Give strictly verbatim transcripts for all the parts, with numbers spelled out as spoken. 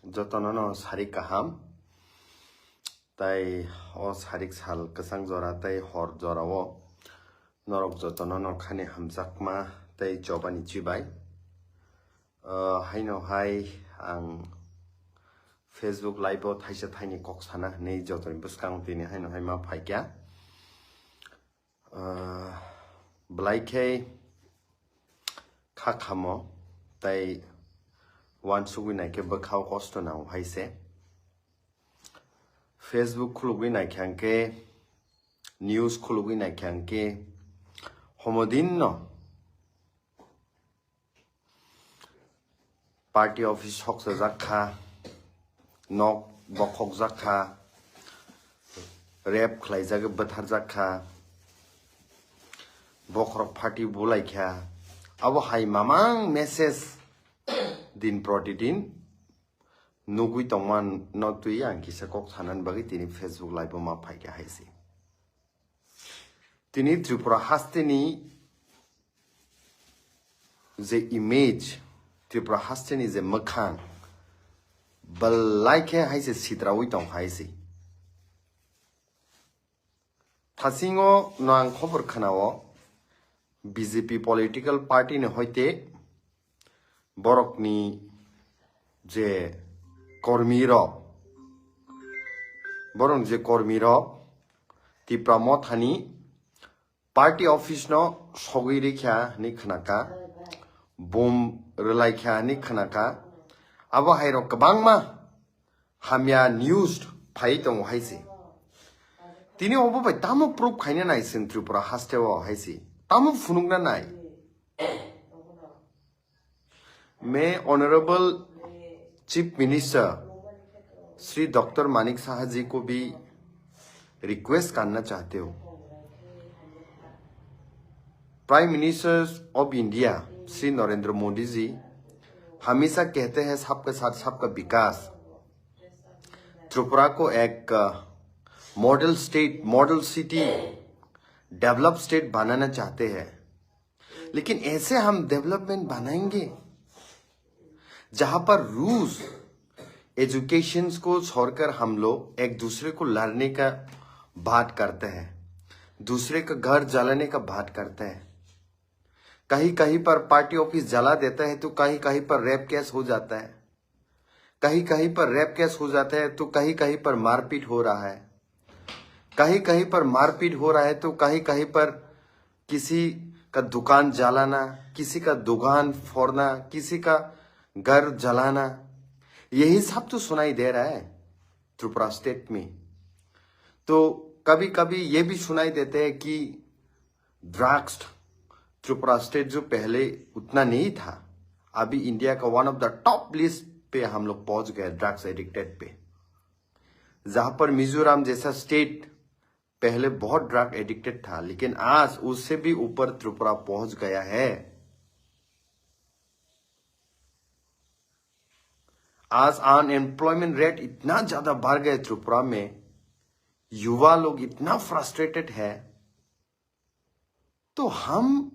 Jotono no sarik kaham. Tai o sarik sal kwchang jora tai hor jora o norok jotono no khani hamjakma tai chobani chibai. Ah, haino hai ang Facebook live o thaisa thaini kok sana hinwi jotoni bwskango tini haino hai ma phaikya. Ah, belai khe kha khamo tai uansugwi naikhe bwkhao kosto nango hai se. Facebook khulugwi naikhe hwnkhe, news khulugwi naikhe hwnkhe, homodinno party office hoksajak kha, nok bokhokjak kha, rape khlaijak, bwtharjak kha, bokhorok pharty bulai kha. Abo hai mamang message din protidin nugwi tongma no twi ang kisa kok sanani bagwi tini Facebook live o ma phaikha hai se. Tini Tripura hasteni je image, Tripura hasteni je mwkhang, belai khe hai se sitraui tong hai se. Thasingo no ang khobor khwnao, B J P political party ni hoite borokni je kormi rok, borok je kormi rok Tipra Mothani party office no sogwi rikha hinwi khnaka, bom rwlaikha hinwi khnaka, abo hai rok kwbangma hamya news phai tongo hai se. Tini obo bai tamo proof khaina nai chwng Tripura haste o hai se. Tamo phunukna nai. May Honorable Chief Minister Shri Doctor Manik Saha ji ko bhi request karna chahte ho. Prime Minister of India Shri Narendra Modi ji hamesha kehte hain sabka saath sabka vikas. Tripura को एक, अ, model state, model city, develop state बनाना चाहते हैं, लेकिन ऐसे हम डेवलपमेंट बनाएंगे जहां पर रूल्स, एजुकेशंस को छोड़कर हम लोग एक दूसरे को लड़ने का बात करते हैं, दूसरे का घर जलाने का बात करते हैं। कहीं कहीं पर पार्टी ऑफिस जला देता है तो कहीं कहीं पर रेप केस हो जाता है। कहीं कहीं पर रेप केस हो जाता है तो कहीं कहीं पर मारपीट हो रहा है। कहीं कहीं पर मारपीट हो रहा है तो कहीं कहीं पर किसी का दुकान जलाना, किसी का दुकान फोड़ना, किसी का घर जलाना, यही सब तो सुनाई दे रहा है त्रिपुरा स्टेट में। तो कभी कभी ये भी सुनाई देते हैं कि ड्रग्स त्रिपुरा स्टेट जो पहले उतना नहीं था, अभी इंडिया का one of the top list पे हम लोग पहुंच गए ड्रग्स एडिक्टेड पे। जहां पर मिजोरम जैसा स्टेट पहले बहुत ड्रग एडिक्टेड था, लेकिन आज उससे भी ऊपर त्रिपुरा पहुंच गया है। आज अनएम्प्लॉयमेंट रेट इतना ज्यादा बढ़ गया त्रिपुरा में, युवा लोग इतना फ्रस्ट्रेटेड है। तो हम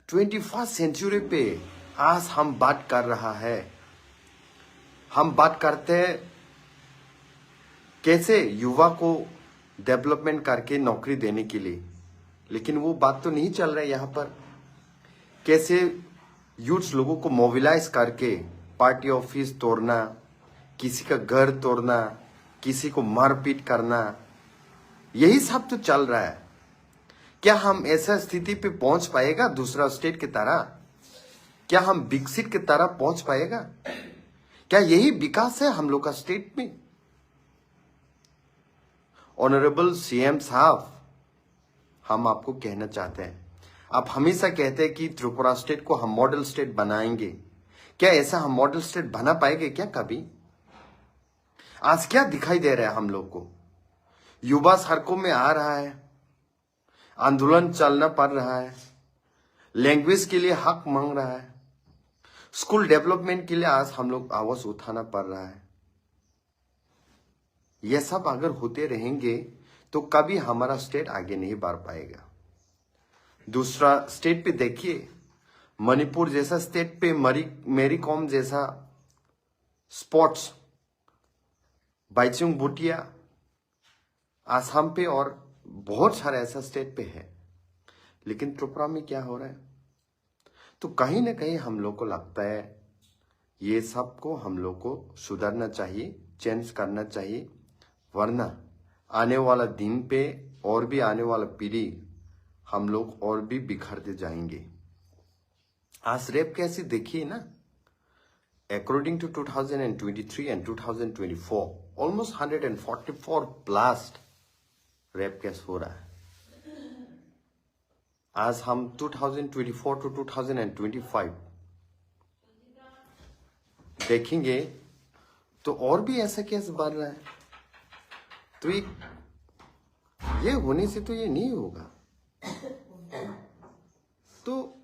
ट्वेंटी फर्स्ट सेंचुरी पे आज हम बात कर रहा है, हम बात करते हैं कैसे युवा को डेवलपमेंट करके नौकरी देने के लिए, लेकिन वो बात तो नहीं चल रहा है यहाँ पर। कैसे यूथ्स लोगों को मोबिलाइज करके पार्टी ऑफिस तोड़ना, किसी का घर तोड़ना, किसी को मारपीट करना, यही सब तो चल रहा है। क्या हम ऐसा स्थिति पे पहुंच पाएगा दूसरा स्टेट की तरह? क्या हम विकसित की तरह पहुंच पाएगा? क्या यही विकास है हम लोग का स्टेट में? ऑनरेबल सीएम साहब, हम आपको कहना चाहते हैं, आप हमेशा कहते हैं कि त्रिपुरा स्टेट को हम मॉडल स्टेट बनाएंगे। क्या ऐसा हम मॉडल स्टेट बना पाएंगे क्या कभी? आज क्या दिखाई दे रहा है हम लोग को? युवा सड़कों में आ रहा है, आंदोलन चलना पड़ रहा है, लैंग्वेज के लिए हक मांग रहा है, स्कूल डेवलपमेंट के लिए आज हम लोग आवाज उठाना पड़ रहा है। ये सब अगर होते रहेंगे तो कभी हमारा स्टेट आगे नहीं बढ़ पाएगा। दूसरा स्टेट पे देखिए, मणिपुर जैसा स्टेट पे मरी, मेरी कॉम जैसा स्पोर्ट्स, बाइचुंग भूटिया, आसाम पे और बहुत सारे ऐसा स्टेट पे है। लेकिन त्रिपुरा में क्या हो रहा है? तो कहीं ना कहीं हम लोग को लगता है, ये सब को हम लोग को सुधारना चाहिए, चेंज करना चाहिए, वरना आने वाला दिन पे और भी आने वाला पीढ़ी हम लोग और भी बिखरते जाएंगे। आज रेप केस ही देखिए ना, according to two thousand and twenty-three and two thousand twenty-four, almost hundred and forty-four plus rape case हो रहा है। आज हम twenty twenty-four to twenty twenty-five देखेंगे, तो और भी ऐसा केस बढ़ रहा है। तो ये ये होने से तो ये नहीं होगा। तो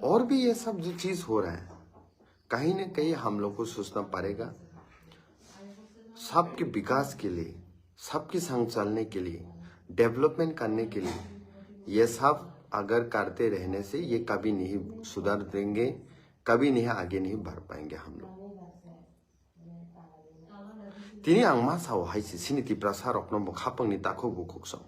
और भी ये सब जो चीज हो रहा है, कहीं ना कहीं हम लोग को सोचना पड़ेगा। सबके विकास के लिए, सबके संग चलने के लिए, डेवलपमेंट करने के लिए, ये सब अगर करते रहने से ये कभी नहीं सुधर देंगे, कभी नहीं आगे नहीं बढ़ पाएंगे हम लोग। Tini ang ma sao hai se sini Tiprasa rokno bo khapang ni takhuk bukhuk so.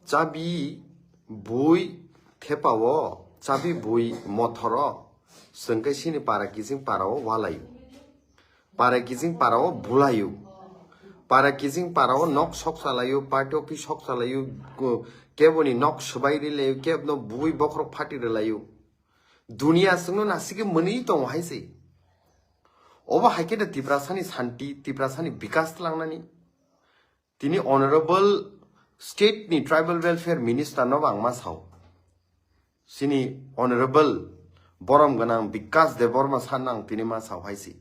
Chabi bui thepa o, chabi bui mothor o, sengkai sini para kising para o walayu. Para kising para o bulayu. Para kising para o nok sok salayu, party office sok salayu, ko-, keboni nok subai rilayu, kebno bui bokhorok phati rilayu. Dunia songno nasike mwnwi tongo hai se. Obo hai khe da Tiprasani santi, Tiprasani bikas tlangnani. Tini honorable state ni tribal welfare minister no ang ma sao. Sini honorable borom gwnang Bikas Debbarma san ang tini ma sao hai se.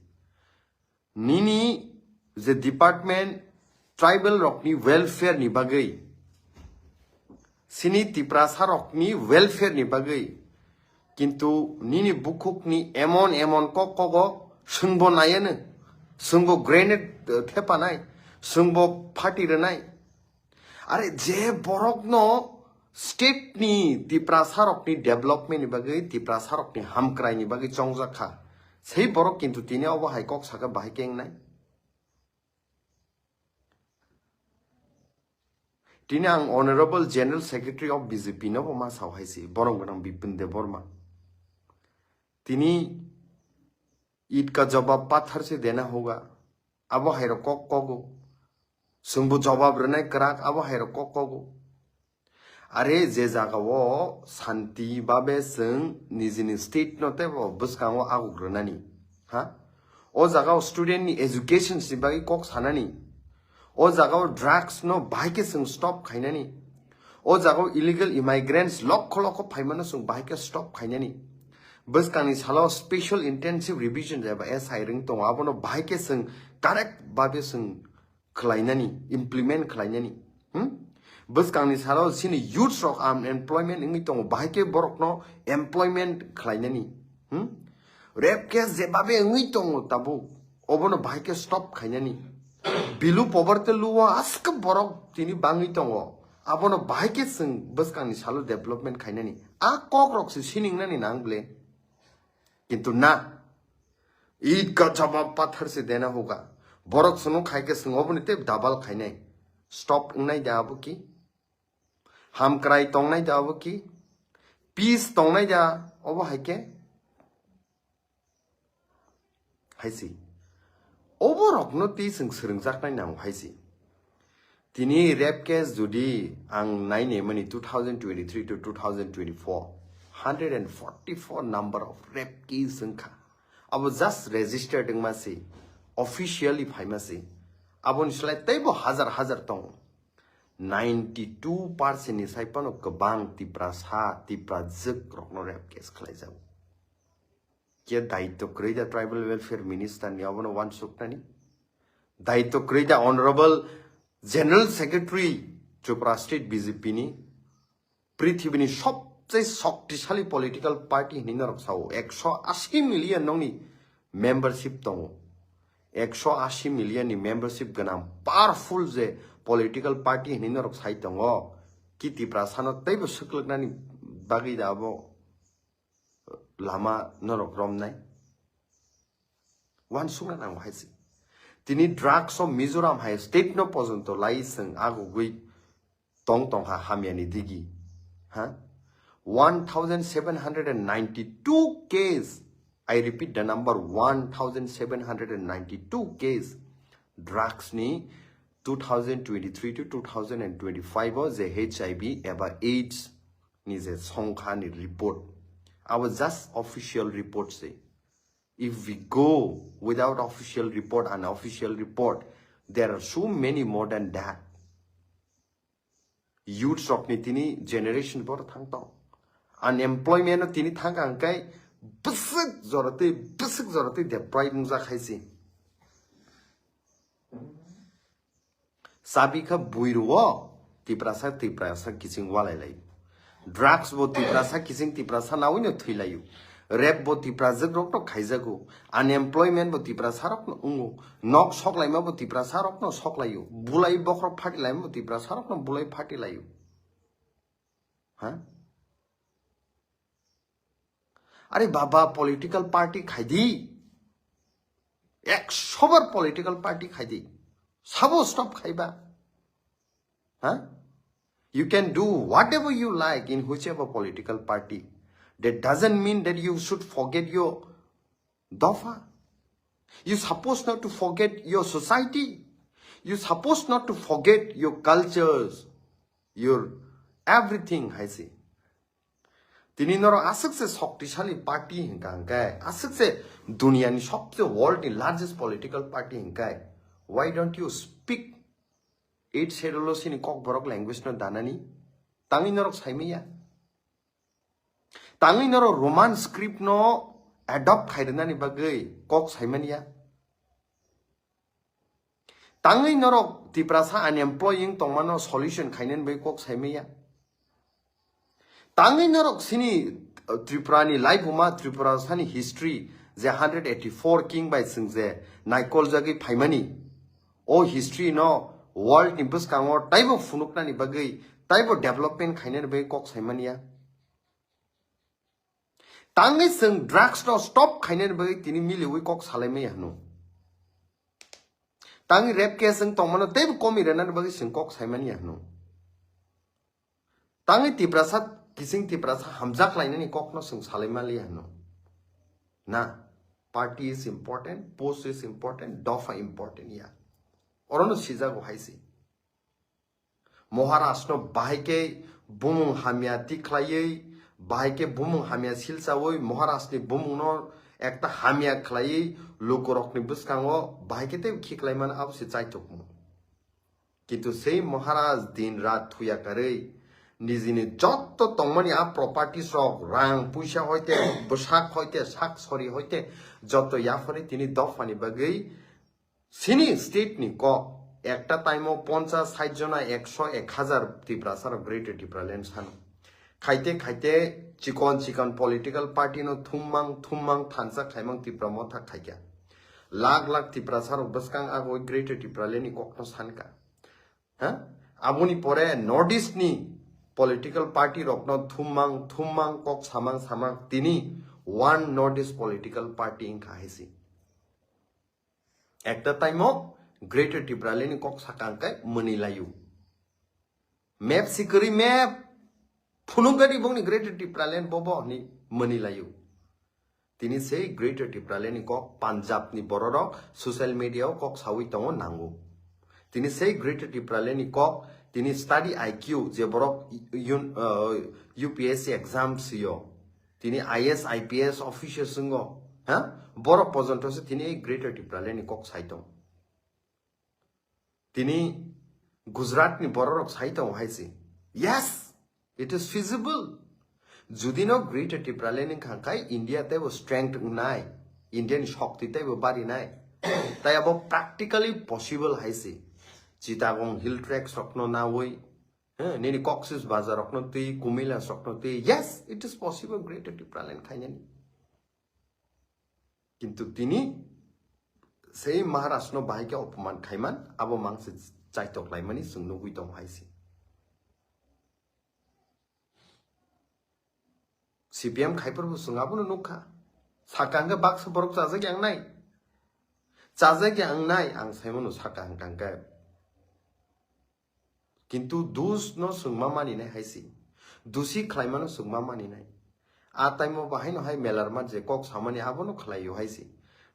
Nini je department tribal rokni welfare ni bagwi, sini Tiprasa rokni welfare ni bagwi, kintu nini bukhukni emon emon kok kogo, swngbo nayano, swngbo grenade, eh, thepanai, swngbo phati rwnai. Are je borokno state ni Tiprasa rokni development ni bagwi, Tiprasa rokni hamkrai ni bagwi chongjak kha, sei borok kintu tini obo hai kok saka bahai kengnai. Tini ang Honorable General Secretary of B J P no bo ma sao hai se, borom gwnang Bipin Debbarma. Tini ईंट का जवाब पत्थर से देना होगा, abo hai rok kok kogo. Chwngbo jawab rwnai kwrak, abo hai rok kok kogo. Are je jaga o santi babe chwng nijini state no teibo bwskango aguk rwnani, ha? O jaga o student ni education ni bagwi kok sanani, o jaga o drugs no bahai khe chwng stop khainani, o jaga o illegal immigrants lokho lokho phaimano chwng bahai khe stop khainani, bwskangni salo special intensive revision jeba S I ring tongo, abono bahai khe chwng correct babe chwng khlainani, implement khlainani. Hmm? Bwskangni salo chini youths rok unemployment wngwi tongo, bahai khe borokno employment khlainani. Hmm? Rape case jebabe wngwi tongo tabuk, obono bahai khe stop khainani. Below poverty luo aske borok tini bangwi tongo, abono bahai khe chwng bwskangni salo development khainani. A kok rok se siningnani nang ble. Kintu na, ईंट का जवाब पत्थर से देना होगा. Borok chwngno khai khe chwng oboni tei double khainai. Stop wngnai da abo ki? Hamkrai tongnai da abo ki? Peace tongnai da obo hai khe? Hai se. Obo rokno tei chwng swrwngjaknai nango hai se. Tini rape case jodi ang nainai mani two thousand twenty-three to two thousand twenty-four, hundred and forty-four number of rape case wngkha. Abo just registered wngma se, officially phaima se. Aboni slai teibo hazar hazar tongo. Ninety-two percent ni sai phano kwbang Tiprasa, Tiprajwk rokno rape case khlaijago. Khe daitw kwrwi da tribal welfare minister ni obono uansuknani? Daitw kwrwi da honorable general secretary Tripura state B J P ni? Prithibini sobchai shoktisali political party hinwi norok sao, ekso ashi million nokni membership tongo. Ekso ashi million ni membership gwnang powerful je political party hinwi norok sai tongo. Ki Tiprasano teibo swklwknani bagwi da abo lama norok romnai. Uansukna nango hai se. Tini drugs o Mizoram hai state no pojonto lai chwng agugwi tong tong ha hamyani digi. Ha? One thousand seven hundred and ninety-two case. I repeat the number, one thousand seven hundred and ninety-two case drugs ni two thousand twenty-three to two thousand and twenty-five o je H I V eba AIDS ni je songkha ni report. Abo just official report se. If we go without official report, unofficial report, there are so many more than that. Youths rokni tini generation bor thang tong. Unemployment no tini thang ang kai bwswk joratwi, bwswk joratwi deprive wngjak hai se. Sabi kha buiruo Tiprasa, Tiprasa kiching walai lai. Drugs bo Tiprasa kiching Tiprasa nawi no thwi layu. Rape bo Tiprajwk rok no khaijago. Unemployment bo Tiprasa rok no ungo. Nok sok laima bo Tiprasa rok no sok layu. Bulai bokhorok phati laima bo Tiprasa rok no bulai phati layu. Ha? Are baba, political party khaidi. Ekso bar political party khaidi. Sabo stop khaiba. Huh? You can do whatever you like in whichever political party. That doesn't mean that you should forget your dofa. You supposed not to forget your society. You supposed not to forget your cultures, your everything, hai se. Tini norok aswk se shoktisali party hwnkha hwnkhe, aswk se duniani sobse world ni largest political party hwnkhe, why don't you speak eight schedule o sini kokborok language no danani? Tangwi norok saimanya? Tangwi norok Roman script no adopt khairwnani bagwi kok saimanya? Tangwi norok Tiprasa unemploying tongmano solution khainani bagwi kok saimanya? Tangwi norok sini, uh, Tripura ni laibuma, Tripura sani history je hundred eighty-four king bai chwng je naikoljagwi phaimani, o history no world ni bwskango taibo phunuknani bagwi, taibo development khainani bagwi kok saimanya? Tangwi chwng drugs no stop khainani bagwi tini miliwi kok salaimaya hwno. Tangwi rape case wng tongmano teibo komi rwnani bagwi chwng kok saimanya hwno. Tangwi Tiprasa, kiching Tiprasa hamjak lainani kokno chwng salaimaliya hwno. Na, party is important, post is important, dofa important ya. Orono sijago hai se. Maharaj no bahai khe bumung hamya tikhlaiwi, bahai khe bumung hamya silchawi, Maharaj ni bumung no ekta hamya khlaiwi lukurokni bwskango bahai khe tei khiklaimani abo se chaithokmung. Kintu sei Maharaj din rat thuya karwi nijini jotto tongmani a properties rok, rang puisa hoite, bwsak hoite, sak sori hoite, jotto yaphari tini dophani bagwi sini state ni kok ekta time o ponchas, sait jona, ekso, ek hazar Tiprasa rok Greater Tipraland sano. Khaite khaite chikon chikon political party no thummang thummang thansa khaimang Tipra Motha khaikha. Lakh lakh Tiprasa rok bwskang agoi Greater Tipraland ni kokno sankha. Ha? Aboni pore North East ni political party rokno thummang thummang kok samang samang tini one North East political party wngkha hai se. Ekta time o Greater Tipraland ni kok sakang kai mwnwi layu. Map sikiri map phunuk gadi bongni Greater Tipraland bobo ni mwnwi layu. Tini sei Greater Tipraland ni kok Punjab ni bororok social media o kok sawi tongo nango. Tini sei Greater Tipraland ni kok tini study I Q je borok un-, uh, U P S C exam sio. Tini I A S, I P S officer swngo, ha? Borok pojonto se tini ei Greater Tipraland ni kok sai tong. Tini Gujarat ni bororok sai tong hai se. Yes, it is feasible. Judi no Greater Tipraland wngkha khai India teibo strength wngnai, India ni shokti teibo barinai. Tai abo practically possible hai se. Chittagong Hill Tracts rokno nawi, eh, nini Cox's Bazar rokno twi, Kumilas rokno twi. Yes, it is possible Greater Tipraland khainani. Kintu tini sei Maharaj no bahai khe opoman khaiman, abo mang se chaitok laimani chwng nugwi tong hai se. C P M khaiphuru bo chwng abono nukha. Sakang khe baksa borok chajak yang nai. Chajak ya wngnai ang saimano saka hwnkha hwnkhe. Kintu dus no swngma maninai hai se. Dusi khlaimano swngma maninai. A taimo bahaino hai melar mat je kok samani abono khlaio hai se.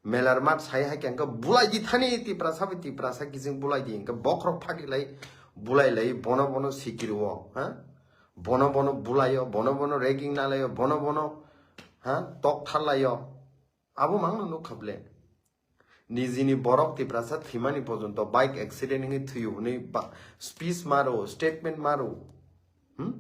Melar mat sai hai khe hwnkhe bulai di thani Tiprasa bai Tiprasa kijing bulai di hwnkhe bokhorok phati lai bulai lai bono bono sikiro ha. Bono bono bulaio, bono bono ragging nalaio, bono bono ha tok tharlaio. Abo mangno nukha ble. Nijini borok Tiprasa thwimani pojonto bike accident wngwi thwiyo hwnwi ba-, speech maro, statement maro. Hmm?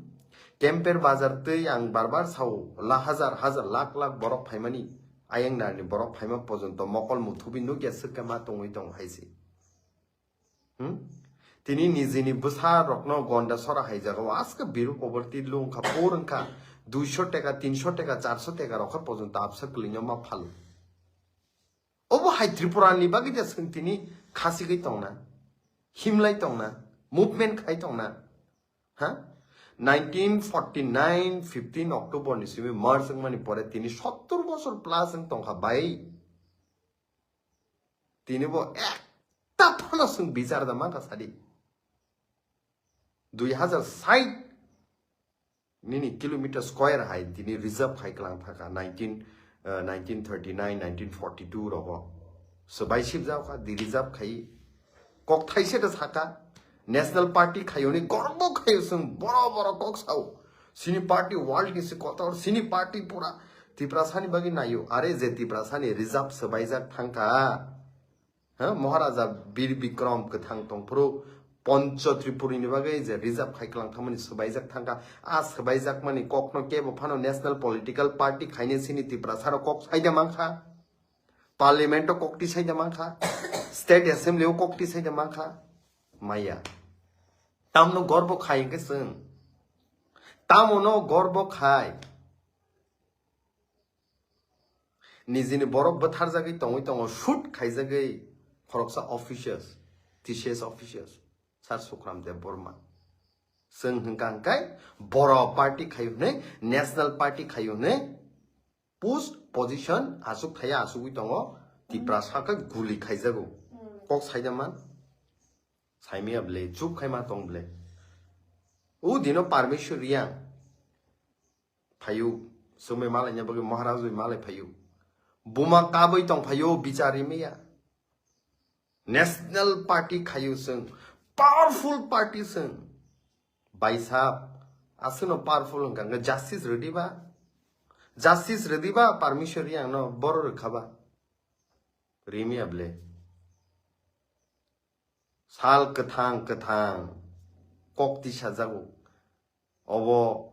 Kemper bazar twi ang bar bar sao, la hajar hajar lakh lakh borok phaimani, ayang narni borok phaima pojonto mokol muthubwi nukya swkha ma tongwi tongo hai se. Hmm? Tini nijini bwsa rokno gonda sora hai jagao aska biru poverty lung kha, poor wngkha, duisho teka, tinsho teka, charsho teka rokha pojonto absa kwlwino ma phalo. Obo hai Tripura ni bagwi da swng tini khasigwi tongna, himlai tongna, movement khai tongna. Ha? Nineteen forty-nine fifteen October ni simi merge wngmani pore tini sottor bosor plus wng tongkha bai. Tini bo ekta phano swng bichar da mankha sadi. Dui hajar sait nini kilometer square hai tini reserve khai klang thaka nineteen, uh, nineteen thirty-nine, nineteen forty-two rogo. Swbai sibjak kha, di reserve khai. Kok thaise da saka, National Party khayoni gorbo khayo swng boro boro kok sao. Sini party world ni se kotor, sini party pura Tiprasani bagwi nayo. Are je Tiprasani reserve swbaijak thangkha. Ha, Maharaja Bir Bikram kwthang tongphuru Poncho Tripuri ni bagwi je reserve khai klang thangmani swbaijak thangkha. A swbaijakmani kokno kebo phano national political party khaine sini Tiprasa rok kok saida mankha. Parliament o kok ti saida mankha. State Assembly o kok ti saida mankha. Maya. Tamno gorbo khai hwnkhe chwng. Tamono gorbo khai. Nijini borok bwtharjagwi tongwi tongo, shoot khaijagwi khoroksa officials, T C S officials, Sir Sukram Dev Burma. Chwng hwnkha hwnkhe boro party khayo hwnwi, national party khayo hwnwi, post position aswk thaya aswkwi tongo, Tiprasa khe guli khaijago. Kok saida man? Saimaya ble, chup khaima tong ble. O dino Parmeshwar Riyang. Phayu, sumui malai nya bagwi Maharaj bai malai phayu. Buma kabui tong phayu, bichar rimaya. National Party khayu sung, powerful party sung. Baisap, aswkno powerful wngkha, wngkha justice rwdiba. Justice rwdiba, Parmeshwar Riyang no boro rwkhaba. Rimaya ble. Sal kwthang kwthang kok tisajago. Obo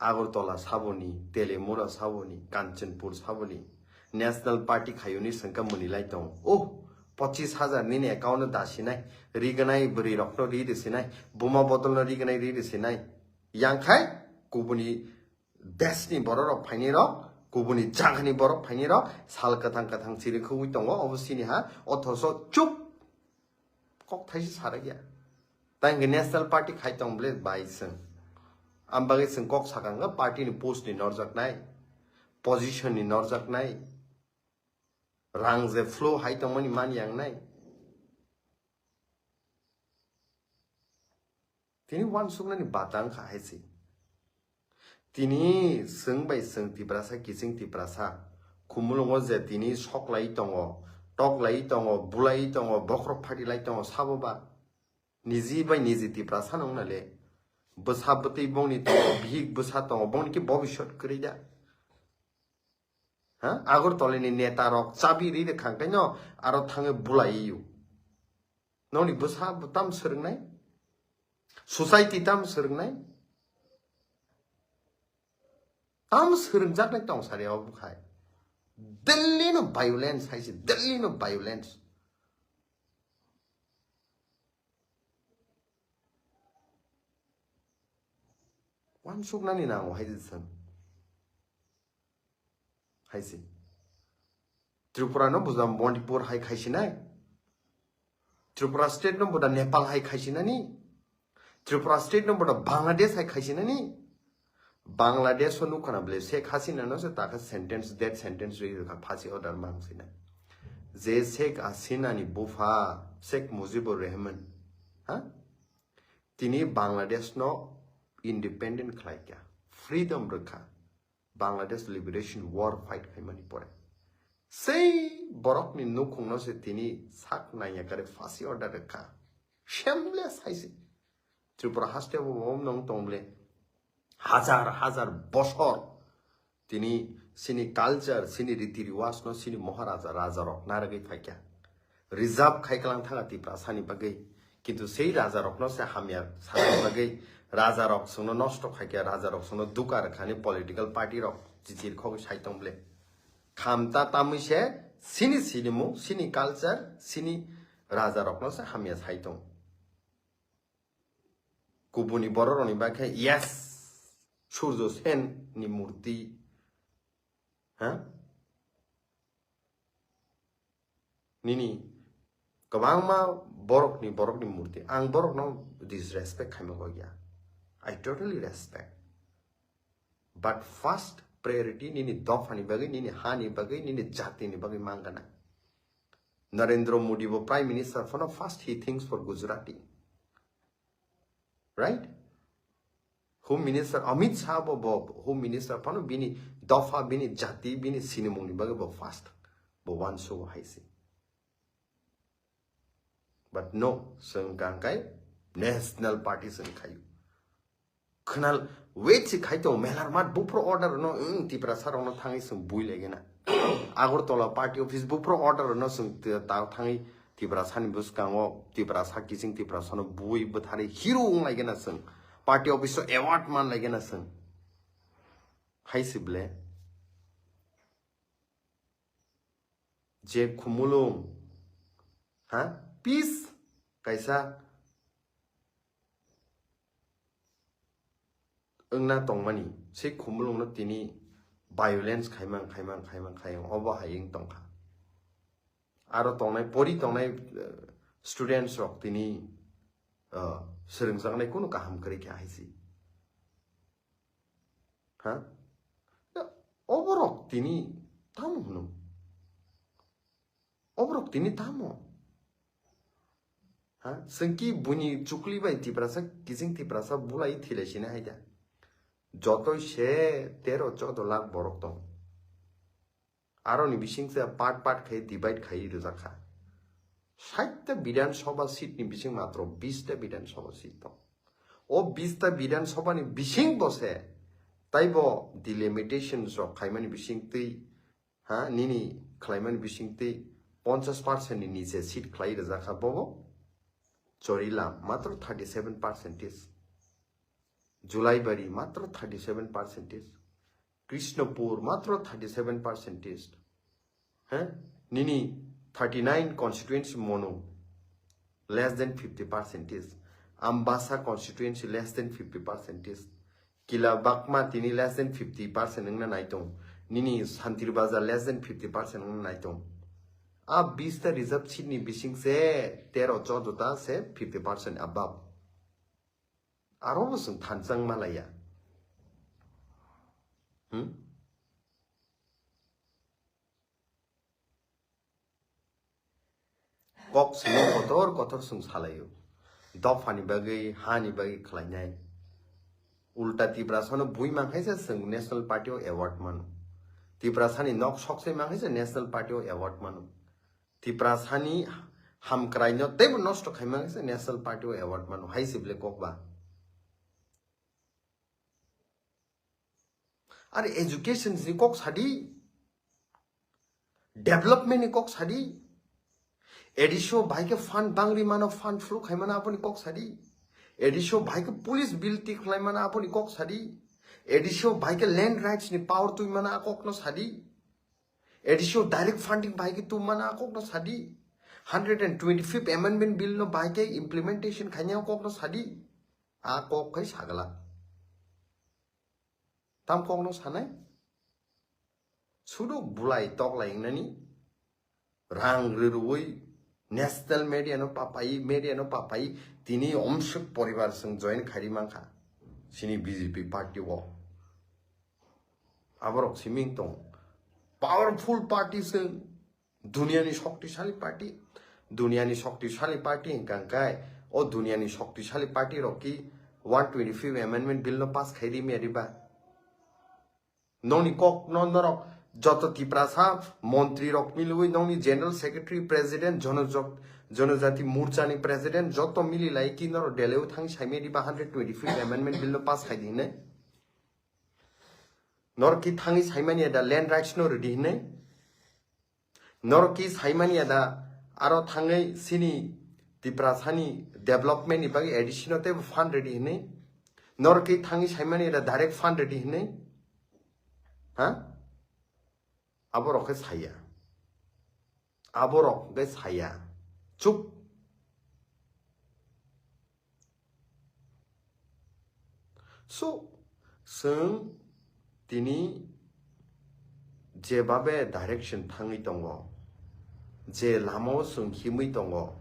Agartala saboni, Telemura saboni, Kanchanpur saboni, National Party khayuni sengka mwnilai tong. Oh, pochis hajar nini account o dasinai, riganai bwrwi rokno ri de sinai, buma bodolno riganai ri de sinai. Yangkhai kubuni desni bororok phainirok, kubuni jagani borok phainirok, sal kwthang kwthang chirikhogwi tongo, obo sini ha, othoso chup kok thaisa sarakya. Tang national party khai tong ble bai chwng. Am bagwi chwng kok sakang party ni post ni norjaknai, position ni norjaknai, rang je flow hai tongmani man yangnai. Tini wansuknani bata wngkha hai se. Tini chwng bai chwng Tiprasa, kiching Tiprasa, khumulwngo je tini sok lai tongo, tok lai tongo, bulai tongo, bokhorok phati lai tongo, sabo ba? Niji bai niji Tiprasa no wngna le. Bwsa bwtwi bongni tongo, bihik bwsa tongo, bongni khe bobiswt kwrwi da? Ha? Agartala ni neta rok chabi ri de khang kaino aro thangwi bulai yo. Noni bwsa tam swrwngnai? Society tam swrwngnai? Tam swrwngjaknai tong sari obo khai. Delhi no violence hai se, Delhi no violence. Wansuknani nango hai se. Hai se. Tripura no buda Manipur hai khaisinai. Tripura state no buda Nepal hai khaisinani. Tripura state no buda Bangladesh hai khaisinani. Bangladesh o nukha na bole Sheikh Hasina no se taka sentence, death sentence ri rwkha, phasi order mang sinai. Je Sheikh Hasina ni bupha Sheikh Mujibur Rahman, ha? Tini Bangladesh no independent khlai kha, freedom rwkha, Bangladesh Liberation War fight khaimani pore. Sei borokni nukhungno se tini sak naiya kare phasi order rwkha. Shameless hai se. Tripura haste bo bom nong tong ble. Hajar hajar bosor tini sini culture, sini riti riwaj no sini Maharaja, raja rok naragwi phaikha. Reserve khai kalang thanga Tiprasani bagwi. Kintu sei raja rokno se hamya sanani bagwi raja rok songno nosto khaikha, raja rok songno duka rwkhani political party rok chichir khogwi sai tong ble. Khamta tamwi se sini sinimung, sini culture, sini raja rokno se hamya sai tong. Kubuni bororokni bagwi khe, yes, Surjo Sen ni murti, ha? Nini kwbangma borokni, borokni murti. Ang borokno disrespect khaima kok ya. I totally respect. But first priority nini dophani bagwi, nini hani bagwi, nini jatini bagwi mangana. Narendra Modi bo Prime Minister phano first he thinks for Gujarati. Right? Home Minister Amit Shah bo, bo Home Minister phano bini dopha, bini jati, bini sinimungni bagwi bo first bo wansugo hai se. But no, chwng kangkai National Party chwng khaio. Khwnal wait si khai tongo, Melarmat buphuru order no, wng, Tiprasa rokno thangwi chwng bui laigena. Agartala party office buphuru order no chwng t-, ta thangwi Tiprasani bwskango, Tiprasa kiching Tiprasano bui bwtharwi hero wng laigena chwng. Party office o award man laigena chwng. Hai se ble. Je khumulung, ha? Peace kaisa wngna tongmani, sei khumulungno tini violence khaimang, khaimang, khaimang, khaimang, obo hai wng tongkha. Aro tongnai, pori tongnai, eh, students rok tini, eh, swrwngjaknai kunu kaham kwrwi khe hai se. Ha? Ya, oborok tini tamo hwno? Oborok tini tamo? Ha? Chwngki buini chukli bai Tiprasa, kiching Tiprasa bulai thilai sini hai da. Jotoi se tero chodo lakh borok tong. Aroni bising se part part khai divide khai rijak kha. Sait ta Bidhan Sabha seat ni bising matro bis ta Bidhan Sabha seat tong. O bis ta Bidhan Sabha ni bising bo se taibo delimitations rok khaimani bising twi, ha, nini khlaimani bising twi ponchash percent ni niche seat khlai rijak kha bobo. Chorilam matro thirty seven percentage. Julaibari matro thirty seven percentage. Krishnapur matro thirty seven percentage. He? Nini thirty nine constituency mono less than fifty percentage. Ambasa constituency less than fifty percentage. Kila Bakma tini less than fifty percent wngna nai tong. Nini Santir Bazar less than fifty percent wngna nai tong. A bis ta reserve seat ni bising se tero chodo ta se fifty percent above. Aro bo chwng thanchang malaya. Hmm? Kok simi kotor kotor chwng salaio. Dophani bagwi, hani bagwi khlainai. Ulta Tiprasano bui mankhaisa chwng National Party o award mano. Tiprasani nok soksai mankhaisa National Party o award mano. Tiprasani hamkraino teibo nosto khaima se National Party o award mano hai se bile kok ba. Are education ni kok sadi, development ni kok sadi, A D C o bai khe fund bangri mano, fund flu khaimano aboni kok sadi, A D C o bai khe police bill tik khlaimano aboni kok sadi, A D C o bai khe land rights ni power twi mano a kok no sadi. A D C o direct funding bai khe tu mana a kok no sadi. Hundred and twenty fifth amendment bill no bai khe implementation khaina a kok no sadi. A kok khai sagala. Tam kok no sanai? Sudu bulai tok lai nani. Rang rirui national media no papai, media no papai, tini omsuk poribar sung join khari mankha. Sini B J P party o. Aborok siming tong. Powerful party sung. Duniani shoktisali party, duniani shoktisali party hwnkha hwnkhe, o duniani shoktisali party rok ki one twenty-fifth amendment bill no pass khai rimya riba? Nongni kok no norok joto Tiprasa montri rok milwi, nongni general secretary, president, jono-, jonojati morcha ni president, joto mili lai ki norok Delhi o thang saimya riba hundred twenty-fifth amendment bill no pass khai di hinwi? Norok ki thangwi saimanya da land rights no rwdi hinwi? Norok ki saimanya da aro thangwi sini Tiprasani development ni bagwi A D C no teibo fund rwdi hinwi? Norok ki thangwi saimanya da direct fund rwdi hinwi? Ha? Aborok khe saya. Aborok khe saya. Chup. So, chwng tini jebabe direction thangwi tongo, je lamao chwng himwi tongo,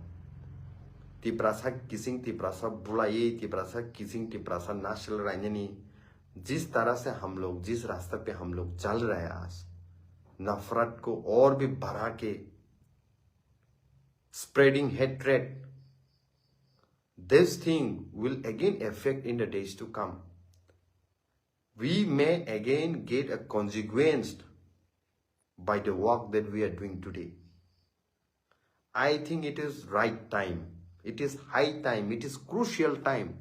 Tiprasa kiching Tiprasa bulaiwi, Tiprasa kiching Tiprasa nasil rainani, जिस तरह से हम लोग, जिस रास्ता पे हम लोग चल रहे हैं आज, नफरत को और भी बढ़ा के, spreading hatred, this thing will again affect in the days to come. We may again get a consequence by the work that we are doing today. I think it is right time, it is high time, it is crucial time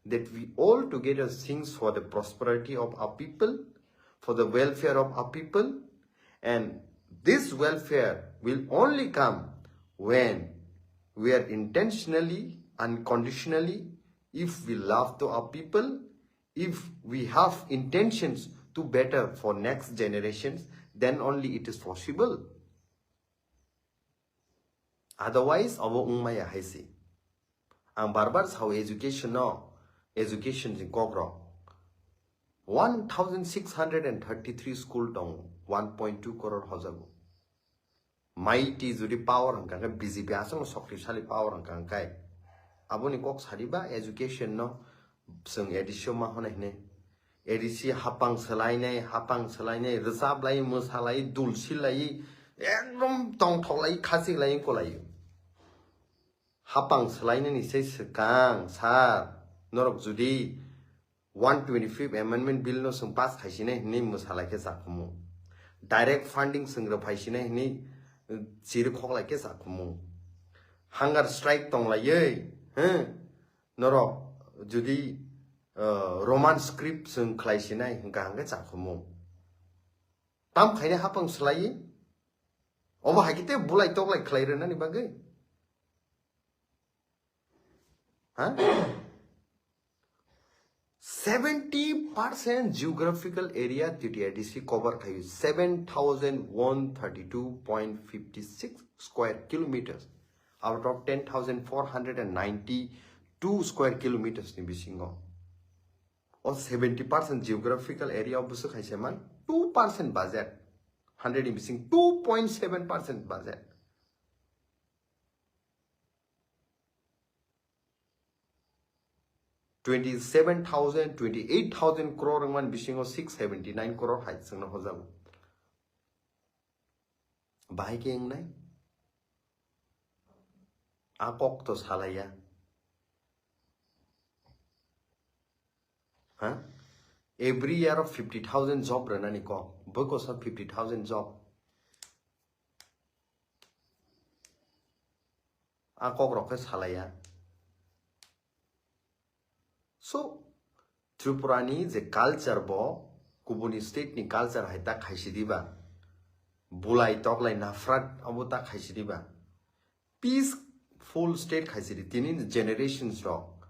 that we all together sings for the prosperity of our people, for the welfare of our people, and this welfare will only come when we are intentionally, unconditionally, if we love to our people, if we have intentions to better for next generations, then only it is possible. Otherwise, abo wngmaya hai se. Ang bar bar sao education no, education ni kok rok. One thousand six hundred and thirty-three school tong, one point two crore hojago. Mighty jodi power hwnkha khe B J P aswk no shoktisali power hwnkha khe. Aboni kok sadi ba education no chwng A D C o ma hwnwi hwnwi. A D C hapang swlainai, hapang swlainai, rwchaplai, mwsalai, dul silai, ekdom tongthoklai, khachiklai, kolai. Hapang swlainani se swkang, sir, norok jodi one twenty-fifth amendment bill no chwng pass khaisinai hwnwi mwsalai khe chakhumu. Direct funding chwng rw phaisinai hwnwi, uh, chiri khoklai khe chakhumu. Hunger strike tonglaiwi, huh? Norok jodi, uh, Roman script chwng khlaisinai hwnkha hwnkhe chakhumu. Tam khainai hapang swlaiwi? Obo hai khe tei bulai toklai khlai rwnani bagwi? Ha? Seventy percent geographical area T T A D C cover khaio, seven thousand one thirty-two point fifty-six square kilometers out of ten thousand four hundred and ninety-two square kilometers ni bisingo. O seventy percent geographical area o bwswk hai se man two percent budget, hundred ni bising two point seven percent budget. Twenty-seven thousand, twenty-eight thousand crore wngmani bisingo six seventy-nine crore hai chwngno hojago. Bahai khe wngnai? A kok to salaiya. Ha? Every year of fifty thousand job rwnani kok. Bwkha sa fifty thousand job. A kok rok khe salaiya. So, Tripura ni je culture bo, kubuni state ni culture hai ta khaisi diba? Bulai toklai nafrat abo ta khaisi diba? Peaceful state khaisi di. Tini generations rok,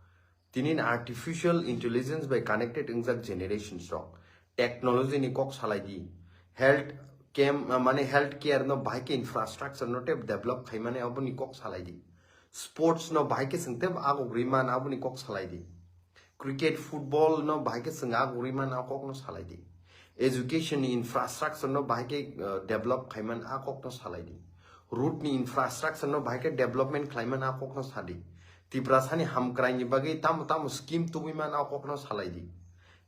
tini artificial intelligence bai connected wngjak generations rok, technology ni kok salai di. Health camp, mane health care no bahai khe infrastructure no tei develop khaimani aboni kok salai di. Sports no bahai khe chwng tei aguk rwi man aboni kok salai di. Cricket, football no bahai khe chwng aguk rwi man a kok no salai di. Education ni infrastructure no bahai khe, uh, develop khaiman a kok no salai di. Road ni infrastructure no bahai khe development khlaiman a kok no sa di. Tiprasa ni hamkrai ni bagwi tamo tamo scheme tubui man a kok no salai di.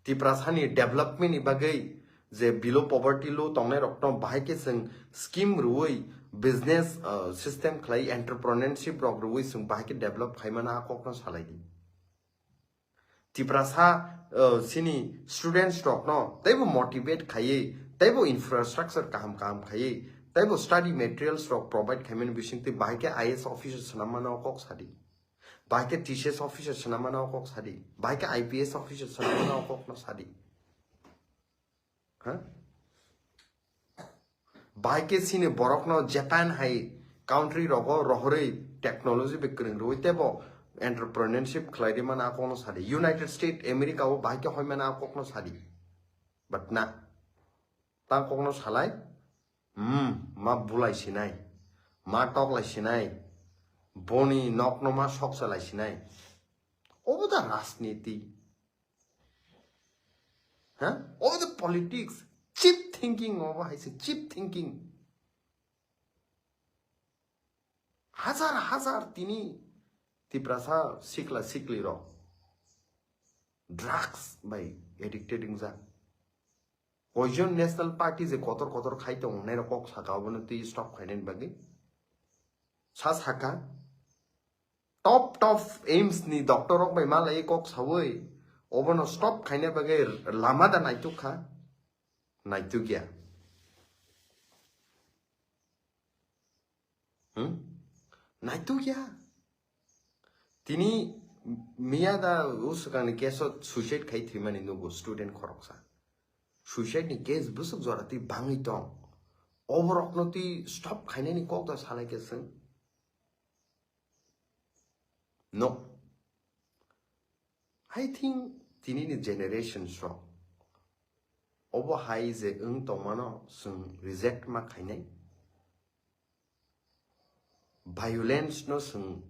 Tiprasa ni development ni bagwi je below poverty lo tongnai rok no bahai khe chwng scheme rwui business uh, system khlai, entrepreneurship rok rwui chwng bahai khe develop khaimano a kokno salai di. Tiprasa uh, sini students rokno teibo motivate khaiwi, teibo infrastructure kaham kaham khaiwi, teibo study materials rok provide khaimani bisingtwi bahai khe I A S officer swnam mano kok sadi. Bahai khe T C S officer swnam mano kok sadi. Bahai khe I P S officer swnam mano kokno sadi. Ha? Bahai khe sini borokno Japan hai country rogo rohorwi technology bai kwrwng rwui teibo entrepreneurship khlai di mana a kokno sadi. United States America o bahai khe hoi mana a kokno sadi. But na, ta kokno salai, hmm, ma bulai sinai, ma toklai sinai, boni nokno ma sokchalai sinai. Obo da rajniti. Huh? All the politics, cheap thinking, obo hai se cheap thinking. Hazar hazar tini Tiprasa sikla sikli rok drugs bai addicted wngjak. Koijon National Party je kotor kotor khai tong nai rok kok saka obono twi stop khainani bagwi. Sa saka top top aims ni doctor rok bai malai kok sawi obono stop khaina bagwi lama da naituk kha, naituk ya. Hmm? Naituk ya. Tini miya da usukangni case o suicide khai thwimani nugo student khoroksa. Suicide ni case bwswk jora twi bangwi tong. Oborokno twi stop khainani kok da salai khe chwng. No. I think tini ni generations rok obo hai je wng tongmano chwng reject ma khainai. Violence no chwng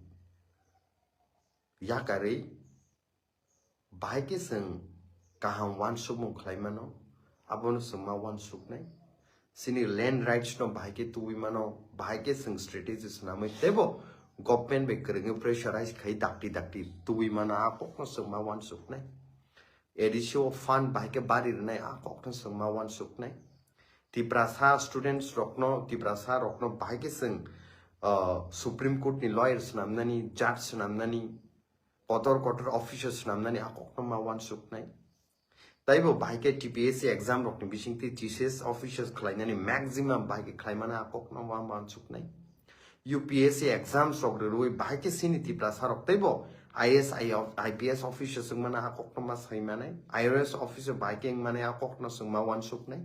yakarwi bahai khe chwng kaham uansukmung khlai mano, abono chwng ma uansuknai. Chini land rights no bahai khe tubui mano, bahai khe chwng strategy swnamwi teibo government bai kwrwngwi pressurize khai dakti dakti tubui mano, a kokno chwng ma uansuknai. A D C o fund bahai khe bari rwnai, a kokno chwng ma uansuknai. Tiprasa students rokno, Tiprasa rokno bahai khe chwng, uh, Supreme Court ni lawyer swnamnani, judge swnamnani, kotor kotor officer swnamnani a kokno ma uansuknai. Taibo bahai khe T P S C exam rokni bisingtwi T C S officers khlainani maximum bahai khe khlaimano a kokno ma uansuknai. U P S C exams rok rwrwi bahai khe chini Tiprasa rok teibo I A S, I P S officer wngmano a kokno ma saimanai, I R S officer bahai khe wngmani a kokno chwng ma uansuknai.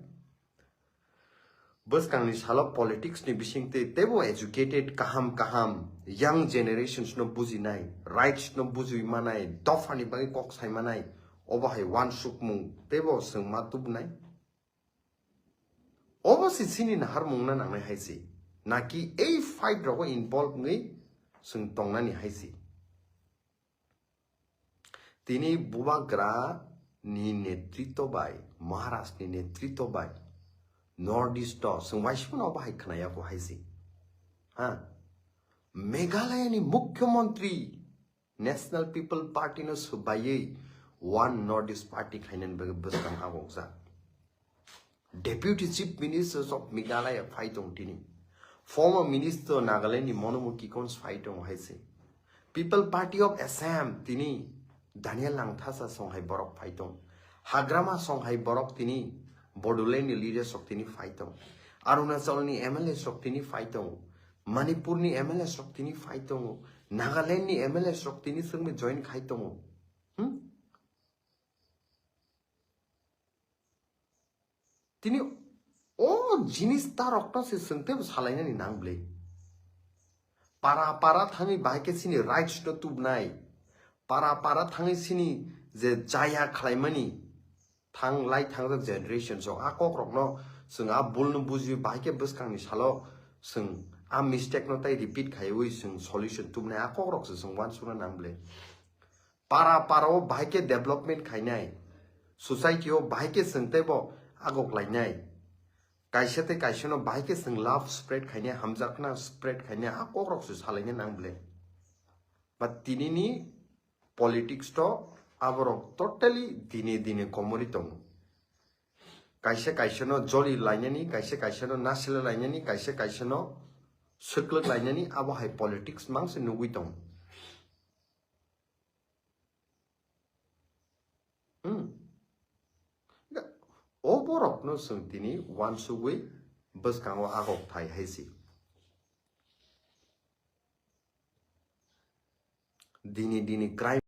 Bwskangni salo politics ni bisingtwi teibo educated kaham kaham young generations no bujinai, rights no bujui manai, dopha ni bagwi kok sai manai, obo hai uansukmung teibo chwng ma tubunai. Obo se chini naharmung na nangnai hai se, naki ei fight rogo involve wngwi chwng tongnani hai se. Tini Bubagra ni netritw bai, Maharaj ni netritw bai, North East o chwng waisa phano obo hai khwnaya kho hai se. Ha? Meghalaya ni Mukhyamantri National People Party no swbaiwi One North East Party khainani bagwi bwskang agokjak. Deputy Chief Ministers of Meghalaya phai tong tini. Former Minister Nagaland ni Monomo Kikons phai tong hai se. People Party of Assam tini Daniel Langthasa song hai borok phai tong. Hagrama song hai borok tini Bodoland ni leaders rok tini phai tong. Arunachal ni M L As rok tini phai tong. Manipur ni M L As rok tini phai tongo. Nagaland ni M L As rok tini sengme join khai tongo. Hmm? Tini o jinis ta rokno se chwng teibo salainani nang bwle. Para para thangwi bahai khe chini rights no tubnai. Para para thangwi chini je jaya khlaimani thang lai thangjak generation rok a kok rokno chwng a bul no bujiwi bahai khe bwskangni salo chwng a mistake no tai repeat khaiwi chwng solution tubnai a kok rok se chwng uansukna nang bwle. Para para o bahai khe development khainai, society o bahai khe chwng teibo agok lainai, kaisa tei kaisa no bahai khe chwng love spread khainai, hamjakna spread khainai, a kok rok se salaina nang bwle. But tini ni politics to aborok totally dine dine komori tongo. Kaisa kaisa no joli lainani, kaisa kaisa no nasile lainani, kaisa kaisa no Swklwk lainani abo hai politics mangse nugwi tong. Hmm. O borokno chwng tini uansugwi bwskango agok thai hai si. Dini dini crime